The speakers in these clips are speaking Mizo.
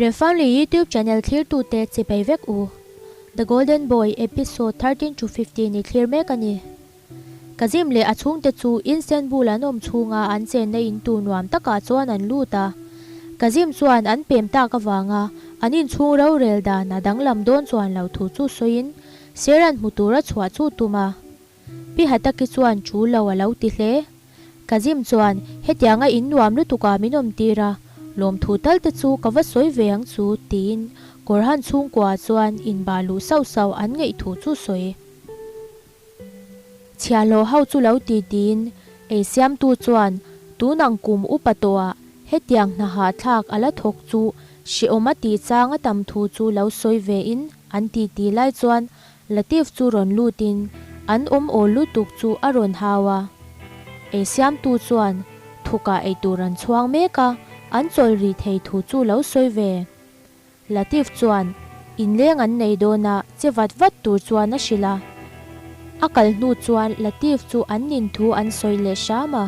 Remfamily YouTube channel thlirtute chipei vek u. The Golden Boy episode 13 to 15 i thlir mek a ni. Kazim leh a chhungte chu Istanbul an awm chhunga an chenna in tur nuam takah chuan an lut a. Kazim chuan an pem tak avanga an inchhung rorel dan a danglam dawn chuan lo thu chu sawiin Seran hmu tura chhuah chu tum a. Pi Hataki chuan chu lo a lo ti hle. Kazim chuan hetianga in nuam lutuk a min awm tir a, lawmthu tal te chu ka va sawi ve ang chu tiin Kawrhan chhungkua chuan inbah luh sauh sauh an ngaih thu chu sawi. Chhiahhlawh ho chu lo ti tiin ei siamtu chuan tun ang kum upa tawhah hetiang hna hahthlak a la thawk chu hrehawm a tih chang a tam thu chu lo sawi ve in an ti ti lai chuan Latif chu rawn lutin an awm awl lutuk chu a rawn hau a. Ei siamtu chuan thukah eitur an chhuang mek a, an chawl ri thei thu chu lo sawi ve. Latif chuan inleng an nei dawn a, che vat vat tur chuan a hrilh a. A kal hnu chuan Latif chu an nin thu an sawi leh hram a.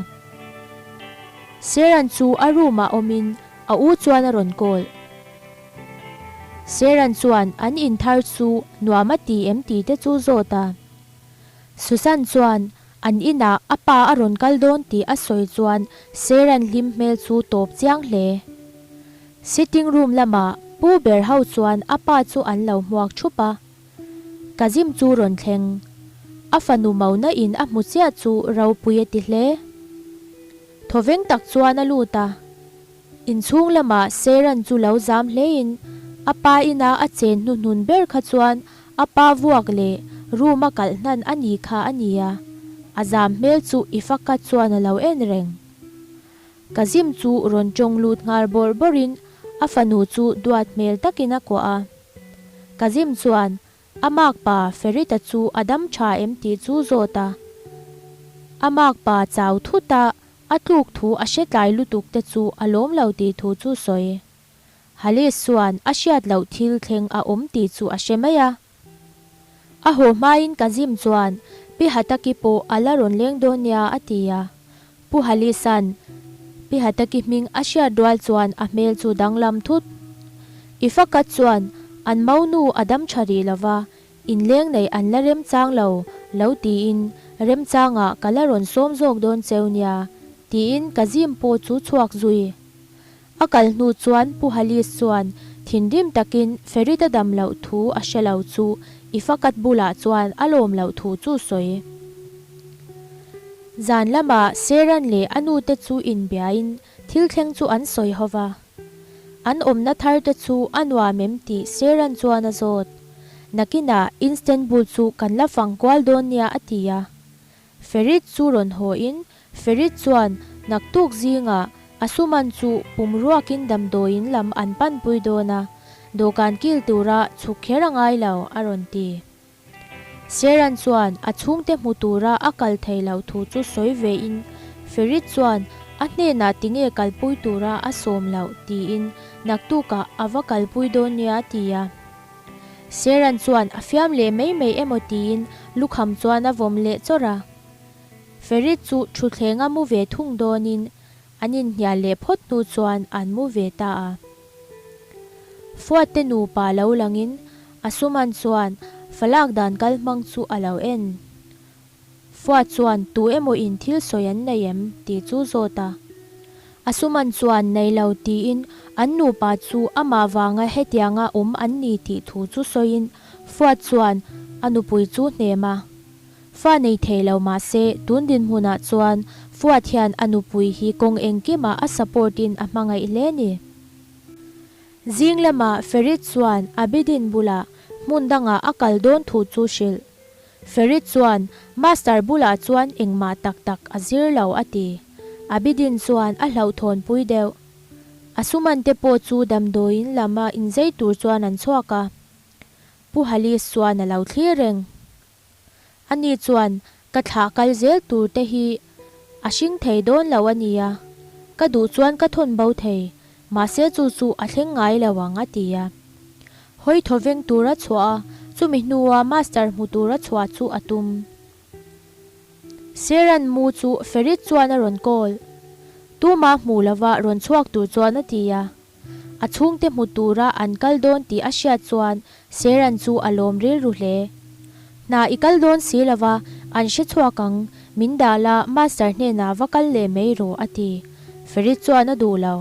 Seran chu a room ah awmin a u chuan a rawn call. Seran chuan an in thar chu nuam a ti em tih te chu zawt a. Susan chuan an inah a pa a rawn kal dawn tih a sawi chuan Seran hlim hmel chu tawp chiang hle. Sitting room lamah pu ber ho chuan a pa chu an lo hmuak thup a. Kazim chu rawn thleng. A fanu mauna in a hmu chiah chu ropui a ti hle. Thawveng tak chuan a lut a. Inchhung lamah Seran chu lo zam hlein a pa ina a chen hnuhnun ber kha chuan a pa vuak leh room a kalh hnan a ni kha a nia. A zam hmel chu Ifaka chuan a lo en reng. Kazim chu rawn tawng lut nghal bawrh bawrhin a fanu chu duat hmel takin a kuah a. Kazim chuan a makpa Ferita chu a dam tha em tih chu zawt a. A makpa chau thut a, a tluk thu a hre tlai lutuk te chu a lawm lo tih thu chu sawi. Halis chuan a hriat loh thil thleng a awm tih chu a hre mai a. A haw hmain Kazim chuan Pi Hataki pawh a la rawn leng dawn nia a ti a. Pu Halisan Pi Hataki hming a hriat rual chuan a hmel chu danglam thut. Ifakat chuan an maunu a dam tha rih lova, inleng nei an la remchang lo lo tiin remchangah ka la rawn sawm zawk dawn cheu nia tiin Kazim pawh chu chhuak zui. A kal hnu chuan Pu Halis chuan thinrim takin Ferita dam loh thu a hre lo chu Ifakat bulah chuan a lawm loh thu chu sawi. Zan lamah Seran leh a nute chu inbiain thil thleng chu an sawi ho va. An awmna thar te chu a nuam em tih Seran chuan a zawt. Nakinah Instanbul chu kan la fang kual dawn nia a ti a. Ferit chu rawn haw in Ferit chuan naktuk zingah a suman chu pum ruakin damdawiin lam an panpui dawn a, dawhkan kil tura chhuk kher a ngai lo, a rawn ti. Seran chuan a chhungte hmu tura a kal thei loh thu chu sawi ve in Ferit chuan a hnenah tinge kalpui tura a sawm loh tiin naktukah a va kalpui dawn nia a ti a. Seran chuan a fiam leh mai mai emaw tiin lukham chuan a vawm leh chawrh a. Ferit chu thutthleng a mu ve thung dawnin an inhnial leh phawt hnu chuan an mu ve ta a. Fuatte nupa lo langin Asuman chuan falak dan kal hmang chu a lo en. Fuat chuan tu emaw in thil sawi an nei em tih chu zawt a. Asuman chuan nei lo tiin an nupa chu amah vanga hetianga awm an ni tih thu chu sawiin Fuat chuan a nupui chu hnem a. Fa nei thei lo mah se tun dinhmunah chuan Fuat hian a nupui hi kawng engkimah a support in a hmangaih hle ni. Zing lamah Ferit chuan Abidin bulah hmun dangah a kal dawn thu chu hrilh. Ferit chuan Master bulah chuan engmah tak tak a zir lo a ti. Abidin chuan a hlauhthawnpui deuh. A sumante pawh chu damdawiin lam a inzei tur chuan an chhuak a. Pu Halis chuan a lo thlir reng. Ani chuan ka thlah kal zel tur te hi a hring thei dawn lo a nia, ka duh chuan ka thawn bo thei, mahse chu chu a thleng ngai lo ang a ti a. Hawi thaw veng tura chhuah a, chumi hnua master hmu tura chhuah chu a tum. Seran mu chu Ferit chuan a rawn call. Tuma hmu lova rawn chhuak tur chuan a ti a. A chhungte hmu tura an kal dawn tih a hriat chuan Seran chu a lawm rilru hle. Hna i kal dawn si lova, an hre chhuak ang, min dah la, Master hnenah va kal leh mai rawh, a ti. Ferit chuan a duh lo.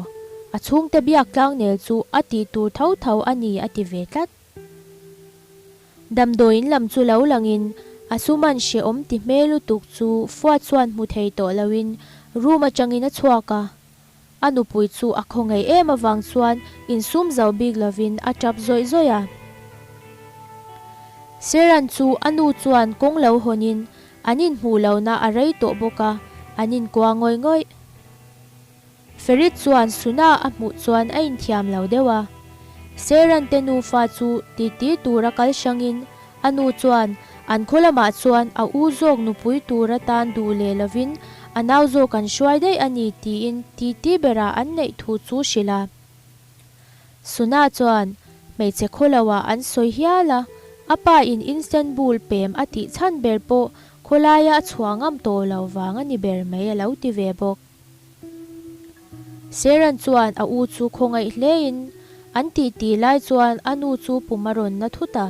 A chhungte biak tlangnel chu a tih tur tho tho a ni a ti ve tlat. Damdawiin lam chu lo langin a suman hrehawm ti hmel lutuk chu Fuat chuan hmu thei tawh loin room atangin a chhuak a. A nupui chu a khawngaih em avang chuan insum zo bik lovin a tap zawih zawih a. Seran chu a nu chuan kawng lo hawnin an inhmuh lohna a rei tawh bawk a, an inkuah ngawih ngawih. Ferit chuan Suna a hmuh chuan a inthiam lo deuh a. Seran te nufa chu titi tura kal hrangin a nu chuan an khaw lamah chuan a u zawk nupui tur atan duh leh lovin a nau zawk an hruai daih a ni tiin titi berah an neih thu chu hrilh a. Suna chuan hmeichhe khaw loah an sawi hial a, a pa in Istanbul pem a tih chhan ber pawh khawlaia a chhuah ngam tawh lo vang a ni ber mai a lo ti ve bawk. Seran chuan a u chu khawngaih hlein an titi lai chuan a nu chu pum a rawn na thut a.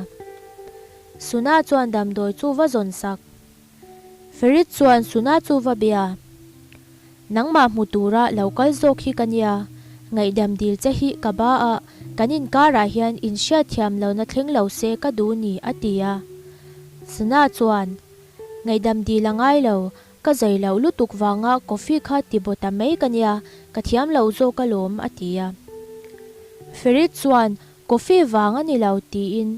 Suna chuan damdawi chu va zawn sak. Ferit chuan Suna chu va bia. Nangmah hmu tura lo kal zawk hi ka nia, ngaihdam dil che hi ka ba a, kan inkarah hian inhriatthiam lohna thleng lo se ka duh ni, a ti a. Suna chuan, Ngaihdam dil a ngai lo, Ka zai loh lutuk vanga coffee kha ti baw ta mai ka nia, ka thiam lo zawk alawm, a ti a. Ferit chuan coffee vang a ni lo tiin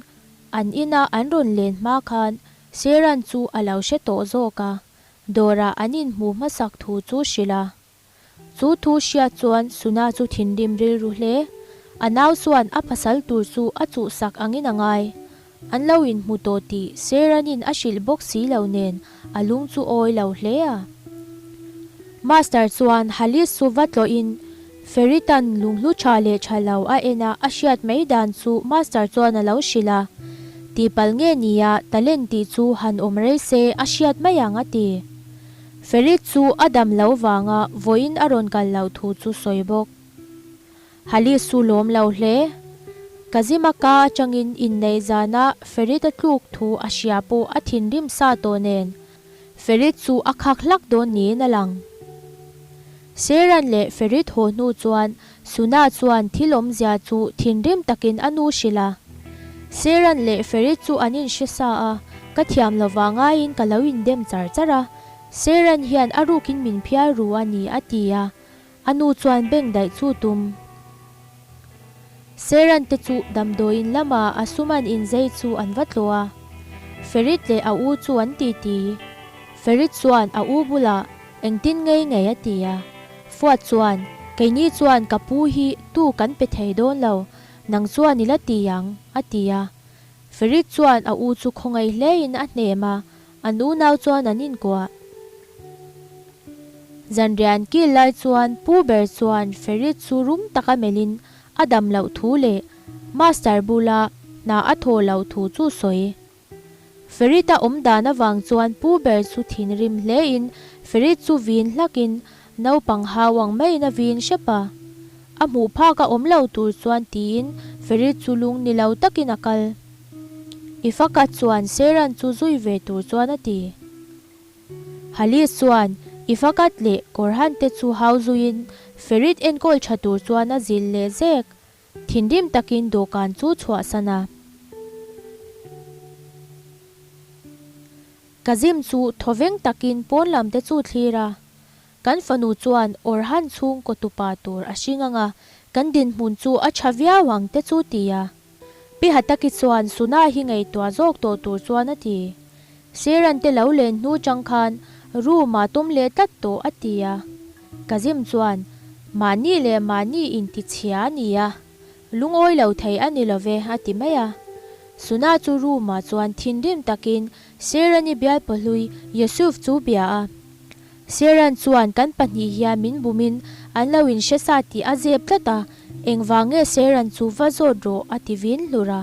an ina an rawn len hma khan Seran chu a lo hre tawh zawk a, dawrah an inhmuh hmasak thu chu hrilh a. Chu thu hriat chuan Suna chu thinrim rilru hle. A nau chuan a pasal tur chu a chuhsak angin a ngai. An lo inhmu tawh tih Seranin a hrilh bawk si lo nen a lung chu awi lo hle a. Master chuan Halis chu va tlawhin Feritan lunghlu tha leh tha lo a en a, a hriat mai dan chu Master chuan a lo hrilh a. Tihpalh nge nia talent tih chu han awm rei se a hriat mai ang a ti. Ferit chu a dam lo vanga vawiin a rawn kal loh thu chu sawi bawk. Halis chu lawm lo hle. Kazima ka atangin inneih zana Ferit a tluk thu a hria pawh a thinrim sa tawh nen, Ferit chu a khak hlak dawn niin a lang. Seran leh Ferit haw hnu chuan Suna chuan thil awmzia chu thinrim takin a nu hrilh a. Seran leh Ferit chu an inhre sa a, ka thiam lo vangaiin ka lo indem char char a, Seran hian a rukin min phiar ru a ni a ti a, a nu chuan beng daih chu tum. Seran te chu damdawiin lama a suman inzei chu an va tlawh a, Ferit leh a u chu an titi. Ferit chuan a u bulah Engtin ngei ngei a ti a. Fuat chuan, Keini chuan ka pu hi tu kan pe thei dawn lo, nang chuan i la ti ang, a ti a. Ferit chuan a u chu khawngaih hlein a hnem a, an unau chuan an inkuah. Zanrian kil lai chuan pu ber chuan Ferit chu rum taka melhin a dam loh thu leh Master bula hna a thawh loh thu chu sawi. Ferit-a awm dan avang chuan pu ber chu thinrim hlein Ferit chu vin hlakin naupang hau ang maiin a vin hrep a. A hmuh phak a awm lo tur chuan tiin Ferit chu lung ni lo takin a kal. Ifaka chuan Seran chu zui ve tur chuan a ti. Halis chuan Ifakat leh Korhan te chu hau zuiin Ferit enkawl tha tur chuan a zil leh zek. Thinrim takin dawhkan chu chhuahsan a. Kazim chu thawveng takin pawn lam te chu thlir a. Kan fanu chuan Orhan chhungkaw tupa tur a hring ang a, kan dinhmun chu a tha viau ang te chu ti a. Pi Hataki chuan Suna hi ngaihtuah zawk tawh tur chuan a ti. Siran te lo len hnu chang khan room ah tum leh tlat tawh a ti a. Kazim chuan, Mahni leh mahni inti chhia a ni a, lungawi lo thei a ni lo ve a ti mai a. Suna chu room ah chuan thinrim takin Sirani bialpawhlui Yusuf chu bia a. Siran chuan kan pahnih hian min bumin an lo inhre sa tih a zep tlat a, engvang nge Siran chu va zawt rawh a ti vin hlur a.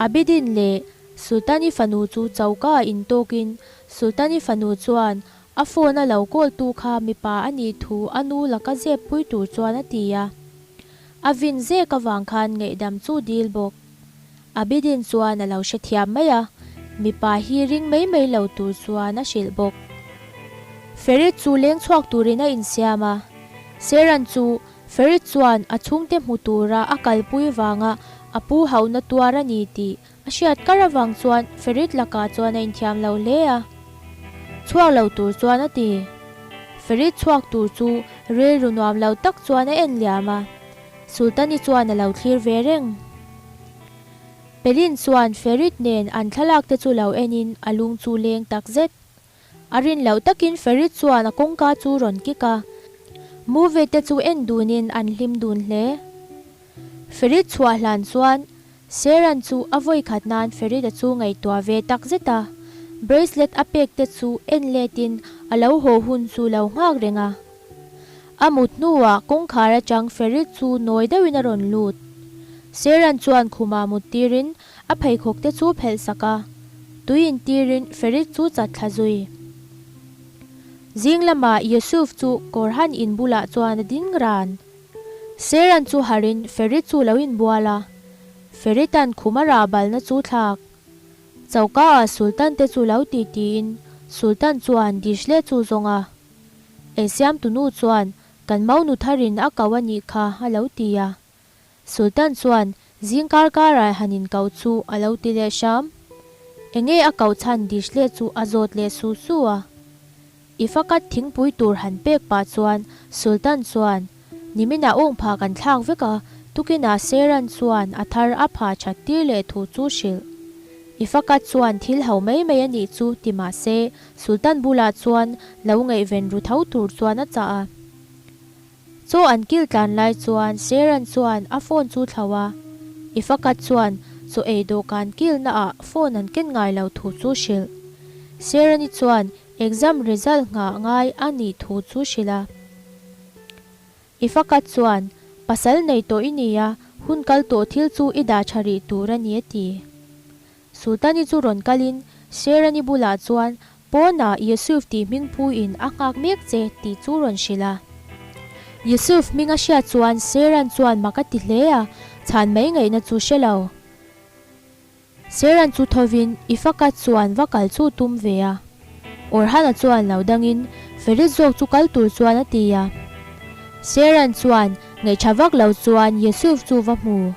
Abidin leh Sultani fanu chu choka ah intawkin Sultani fanu chuan a phone a lo call tu kha mipa a nih thu a nu laka zep pui tur chuan a ti a. A vin zek avang khan ngaihdam chu dil bawk. Abidin chuan a lo hrethiam mai a, mipa hi ring mai mai lo tur chuan a hrilh bawk. Ferit chu leng chhuak turin a insiam a, Seran chu Ferit chuan a chhungte hmu tura a kalpui vanga a pu hauhna tuar a ni tih a hriat kar avang chuan Ferit lakah chuan a inthiam lo hle a. Chhuak lo tur chuan a ti. Ferit chhuak tur chu rilru nuam lo tak chuan a en liam a. Sultani chuan a lo thlir ve reng. Pelin chuan Ferit nen an thlalak te chu lo enin a lung chu leng tak zet. A rin loh takin Ferit chuan a kawngka chu rawn kik a. Movie te chu en dunin an hlim dun hle. Ferit chhuah hlan chuan Seran chu a vawi khat nan Ferita chu ngaihtuah ve tak zet a. Bracelet a pek te chu en letin a lo haw hun chu lo nghak reng a. A mut hnuah kawngkhar atang Ferit chu nawi deuhin a rawn lut. Seran chuan khumah mut tirin a pheikhawk te chu phelh sak a, tui in tirin Ferit chu chat thla zui. Zing lamah Yusuf chu Korhan in bulah chuan a ding ran. Seran chu harin Ferit chu lo inbual a, Feritan khum a rah balna chu thlak. Choka ah Sultan te chu lo ti tiin Sultan chuan Dishle chu zawng a. Eisiamtu nu chuan kan maunu tharin a ko a nih kha a lo ti a. Sultan chuan zing kar karah han inkauh chu a lo ti leh hram. Enge a koh chhan Dishle chu a zawt leh su su a. I fakat thingpui tur han pek pah chuan Sultan chuan niminah ung pha kan thlak vek a, tukinah Seran chuan a thar a pha that tir leh thu chu hrilh. I fakat chuan thil ho mai mai a nih chu ti mah se Sultan bulah chuan lo ngaihven ru tho tur chuan a chah a. Chaw an kil tlan lai chuan Seran chuan a phone chu thlo a. I fakat chuan chaw ei dawhkan kilna ah phone an ken ngai lo thu chu hrilh. Serani chuan exam result nghah ngai a nih thu chu hrilh a. I fakat chuan pasal nei tawh i nia, hun kal tawh thil chu i dah tha rih tur a ni a ti. Sultani chu rawn kalin Sherani bulah chuan Pawnah Yusuf tih hming phuin a nghak mek che tih chu rawn hrilh a. Yusuf hming a hriat chuan Sheran chuan mak a ti hle a, chhan mai ngaihna chu hre lo. Sheran chu thovin Ifaka chuan va kal chu tum ve a. Orhana chuan lo dangin Ferit zawk chu kal tur chuan a ti a. Sheran chuan ngaihṭha vak lo chuan Yusuf chu va hmu.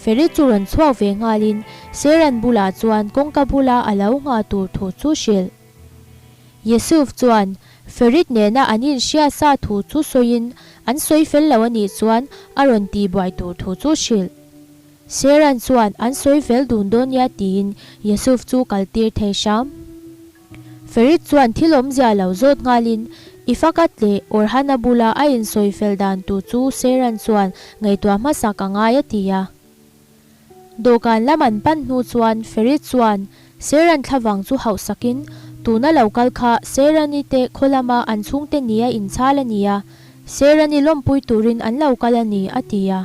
Ferit chu rawn chhuak ve nghalin Seran bulah chuan kawngka bula a lo nghah tur thu chu hrilh. Yusuf chuan Ferit nena an inhria sa thu chu sawiin an sawi fel lo a nih chuan a rawn tih buai tur thu chu hrilh. Seran chuan an sawi fel dun dawn nia tiin Yusuf chu kaltir thei hram. Ferit chuan thil awmzia lo zawt nghalin Ifakat leh Orhana bula a insawi fel dan tur chu Seran chuan ngaihtuah hmasak a ngai a ti a. Dawhkan lam an pan hnu chuan Ferit chuan Seran thlavang chu hauh sakin tuna lo kal kha Serani te khaw lama an chhungte nia inchhal a ni a, Serani lawmpui turin an lo kal a ni a ti a.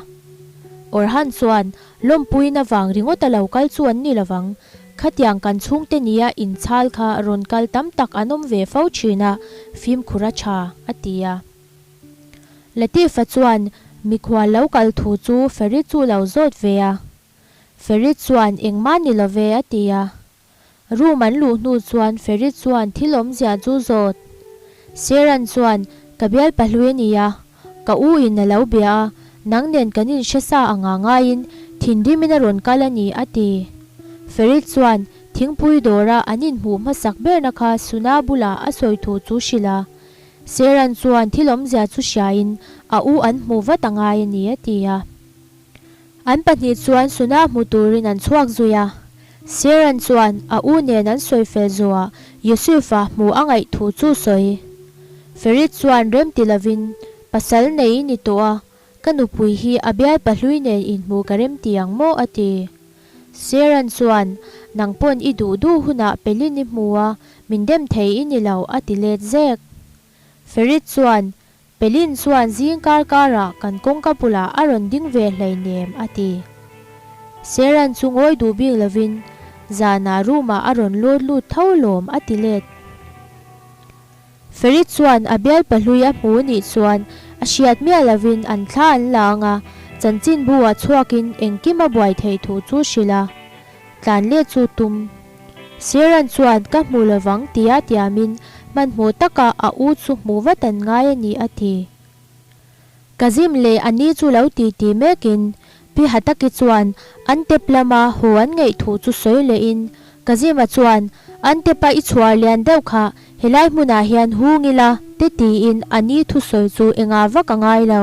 Orhan chuan lawmpuina vang ringawt a lo kal chu an ni lovang Khatiang kan chhungte nia inchhal kha rawn kal tam tak an awm ve fo thin a, fimkhur a tha, a ti a. Latifa chuan mikhual lo kal thu chu Ferit chu lo zawt ve a. Ferit chuan engmah ni lo ve, a ti a. Room an luh hnu chuan Ferit chuan thil awmzia chu zawt. Seran chuan ka bial pahlui a ni a, Ka u in a lo bia a, nang nen kan in hre sa anga ngaiin thinrimin a rawn kal a ni, a ti. Ferit chuan thingpui dawra an inhmuh hmasak berna kha Suna bulah a sawi thu chu hrilh a. Seran chuan thil awmzia chu hriain a u an hmuh vat a ngai a ni, a ti a. An pahnih chuan Suna hmu turin an chhuak zui a. Seran chuan a u nen an sawi fel zawhah Yusufa hmuh a ngaih thu chu sawi. Ferit chuan rem ti lovin, Pasal nei i ni tawh a, ka nupui hi a bial pahlui nen inhmuh ka rem ti ang maw? a ti. Seran chuan, Nang pawn i duh duh hunah Pelin i hmu a, min dem thei i ni lo, a ti let zek. Ferit chuan, Pelin chuan zing kar karah kan kawngka bulah a rawn ding ve hleinem, a ti. Seran chu ngawi duh bik lovin zanah room-ah a rawn lut lut tho lawm, a ti let. Ferit chuan a bial pahlui a hmu nih chuan A hriat miah lovin an thla an la ang a, chanchinbu ah chhuakin engkim a buai theih thu chu hrilh a, tlan let chu tum. Siran chuan ka hmu lovang tia tiamin hmanhmawh taka a u chu hmu vat an ngai a ni a ti. Kazim leh a ni chu lo ti ti mekin Pi Hataki chuan an tep lama haw an ngaih thu chu sawi lehin Kazima chuan an tepa i chhuar lian deuh kha helai hmunah hian hung ila te tiin a ni thusawi chu engah vak a ngai lo.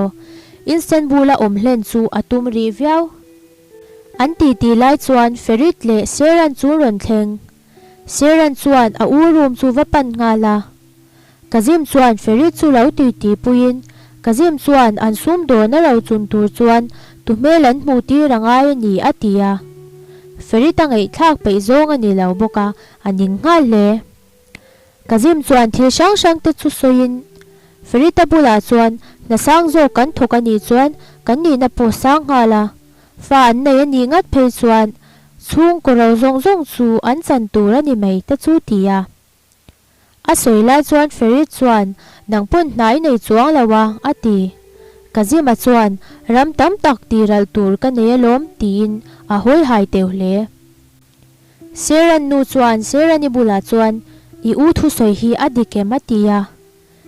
Istanbul-a awm hlen chu a tum rih viau. An titi lai chuan Ferit leh Seran chu rawn thleng. Seran chuan a u room chu va pan nghal a. Kazim chuan Ferit chu lo titi puiin Kazim chuan an sum dawn a lo chun tur chuan tu hmel an hmuh tir a ngai a ni a ti a. Ferit a ngaihthlak peih zawng a ni lo bawk a, a ning nghal hle. Kazim chuan thil hrang hrang te chu sawiin Ferita bulah chuan hna sang zawk kan thawk a nih chuan kan nihna pawh sang nghal a, fa an nei a nih ngat phei chuan chhungkaw ro zawng zawng chu an chan tur a ni mai te chu ti a. A sawi lai chuan Ferit chuan nang pawn hna i nei chuang lo a, a ti. Kazima chuan ram tam tak tih ralh tur ka nei alawm tiin a hawi hai teuh hle. Seran nu chuan Serani bulah chuan, I u thusawi hi a dik em? a ti a.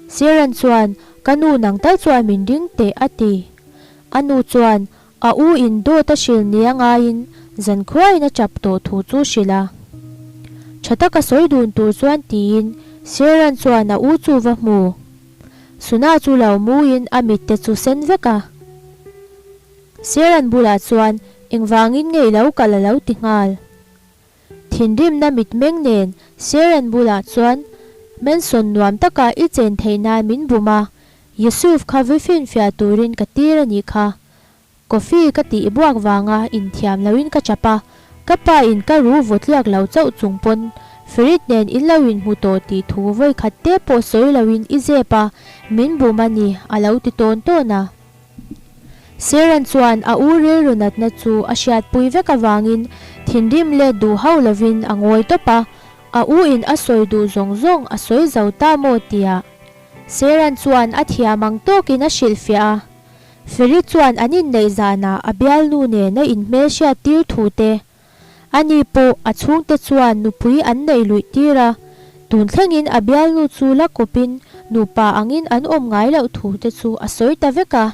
Seran chuan, Ka nu nang tal chuan min ring teh a ti. A nu chuan a u in dawt a hrilh nia ngaiin zan khuaiin a tap tawh thu chu hrilh a. Tha taka sawi dun tur chuan tiin Seran chuan a u chu va hmu. Suna chu lo muin a mit te chu sen vek a. Seran bulah chuan engvangin nge i lo kal a lo ti nghal. Thinrimna mitmeng nen Seran bulah chuan Manson nuam taka i chen theih nan min bum a, Yusuf kha vifinfiah turin ka tir a nih kha. Coffee ka tih buak vanga inthiam loin ka chap a, ka pa in ka ru vawtliak lo chauh chung pawn Ferit nen in lo inhmu tawh tih thu vawi khat te pawh sawi loin i zep a, min bum a ni a lo ti tawn tawn a. Seran chuan a u rilru natna chu a hriatpui vek avangin thinrim let duh hauh lovin a ngawi tawp a, a u in a sawi duh zawng zawng a sawi zo ta maw tia Seran chuan a thiam ang tawkin a hrilhfiah a. Ferit chuan an inneih zanah a bialnu nen a inhmelhriat tir thu te Ani pawh a chhungte chuan nupui an neih luih tir a, tun thlengin a bialnu chu la kawpin nupa angin an awm ngai loh thu te chu a sawi ta vek a.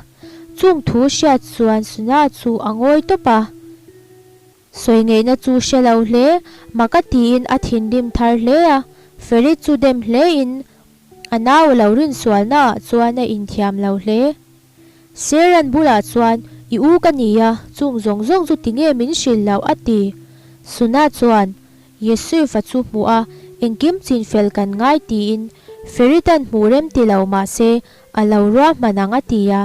Chung thu hriat chuan Suna chu a ngawi tawp a. Sawi ngeihna chu hre lo hle, mak a tiin a thinrim thar hle a, Ferit chu dem hlein a nau a lo rinsualnaah chuan a inthiam lo hle. Seran bulah chuan, I u ka ni a, chung zawng zawng chu tinge min hrilh loh a ti. Suna chuan, Yusuf-a chu hmuh a, engkim chin fel kan ngai tiin Feritan hmuh rem ti lo mah se a lo ruahman ang a ti a.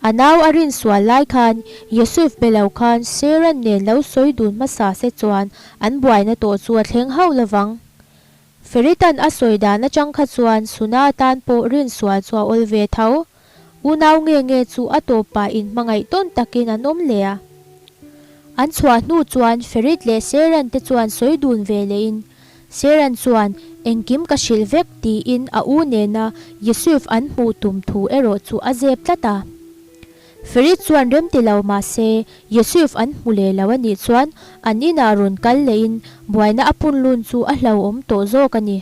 A nau a rinsual lai khan Yusuf be lo khan Seran nen lo sawi dun hmasa se chuan an buaina tawh chu a thleng hauh lovang. Feritan a sawi dan atang kha chuan Suna tan pawh rinsual chu a awl ve tho. Unau nge nge chu a tawpah inhmangaih tawn takin an awm leh a. An chhuah hnu chuan Ferit leh Seran te chuan sawi dun ve lehin Seran chuan engkim ka hrilh vek tiin a u nena Yusuf an hmuh tum thu erawh chu a zep tlat a. Ferit chuan remti lo mah se, Yusuf an hmu leh lo a nih chuan an inah rawn kal lehin buaina a punlun chu a hlauhawm tawh zawk a ni.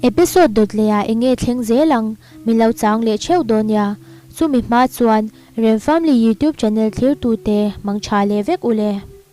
Episode dawt lehah eng nge thleng zel ang min lo chang leh theuh dawn nia. Chumi hma chuan Rem Family YouTube channel thlirtute mangtha leh vek u le.